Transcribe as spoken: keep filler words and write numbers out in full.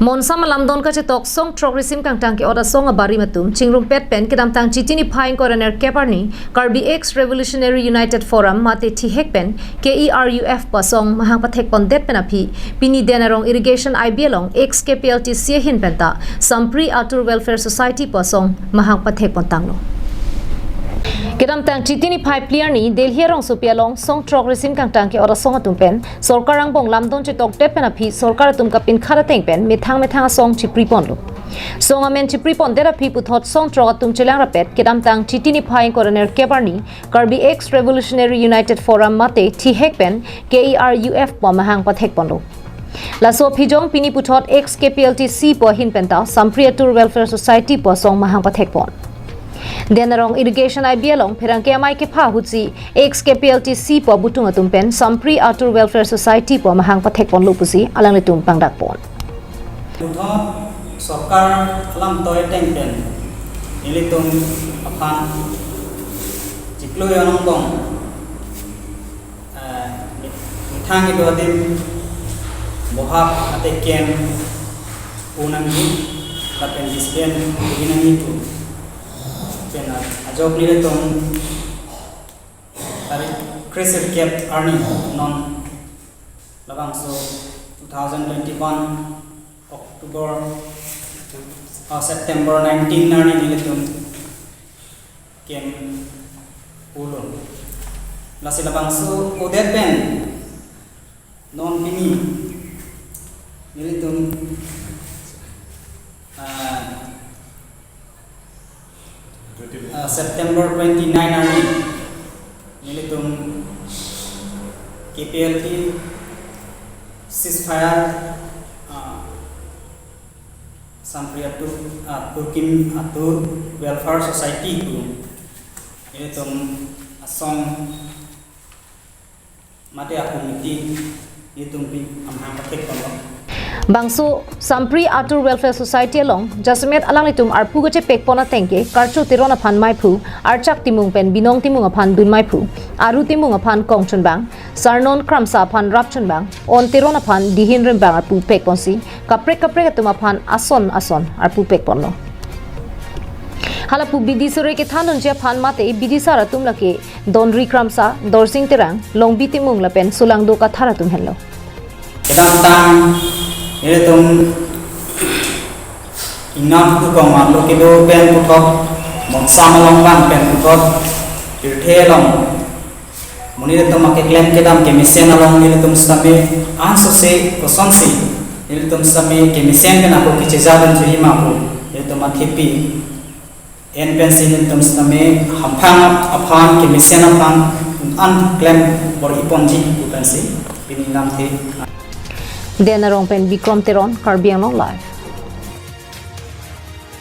Monsam alamdon kachetok song throk risim kangtang ke-ot asong abarim atum chingrumpet pen kedamtang Chiti niphai ingkoi ra nerkep arni Karbi Ex Revolutionary United Forum mate thihek pen K E R U F pu asong mahang pathekpondet pen aphi pini Den Arong Irrigation I B along Ex K P L T C ahin penta Sampri Atur Welfare Society pu asong mahang pathekpontanglo. Kedamtang Chiti niphai phli arni Delhi arongsopi along song throk risim kangtang ke-ot asong atum pen sorkar angbong lamdon chetokdet pen aphi sorkar atum kapinkhat ateng pen methang methang asong chipriponlo. Song amen chipripondet aphi puthot song throk atum chelang rapet kedamtang Chiti niphai ingkoi ra nerkep arni Karbi Ex Revolutionary United Forum mate thihek pen K E R U F pu mahang pathekponlo. Laso aphi jong pini puthot Ex K P L T C pu ahin penta Sampri Atur Welfare Society pu asong mahang pathekpon. Den Arong Irrigation I B along pherangke amei kepha ahutsi Ex K P L T C pu abutung atum pen Sampri Atur Welfare Society pu mahang pathekponlo pusi alanglitum pangdakpon. Puthot sorkar alam toi ateng pen nelitum aphan chiklo angbong, eh, methang kedo adim bohap ate kem pu nangji lapen discipline pu nangji pu. Pen ajok nelitum tarik kre-sirkep arni non labangso two thousand twenty-one October, uh, September nineteen arni nelitum kem pulo. Lasi labangso odet pen non pini nelitum, ah, ah, September twenty-nine arni nelitum K P L T ceasefire, ah, Sampri Atur, ah, Turkim Atur Welfare Society pu nelitum asong mate a-committee nelitum pi amahang pathekponlo. Bangso Sampri Atur Welfare Society along jasemet alanglitum arpu kachepekpon ateng ke Karcho Teron aphan maiphu, Archak Timung pen Binong Timung aphan dun maiphu, Aru Timung aphan kongchunbang, Sarnon Kramsa aphan rapchunbang, On Teron aphan dihin rimbang arpu pekponsi kaprek kaprek atum aphan ason ason arpu pekponlo. Halapu bidi sore kethan dunji aphan mate bidisar atum lake Donri Kramsa, Dorsing Terang, Longbi Timung lapen Sulangdo Kathar atum henlo. Kedamtang nelitum ingnam tu kongmarlo kedo pen puthot, Monsam along bang pen puthot, pirthe along monit atum akeklem kedam kemesen along nelitum sitame ansose kosonsi nelitum sitame kemesen pen ako kechejadun juri ma pu nelitum athepi en pensi nelitum sitame hamphang aphan kemesen aphan an klem bor-iponji pu pensi pini lamthe. Den Arong pen Bikrom Teron, Karbi Anglong Live.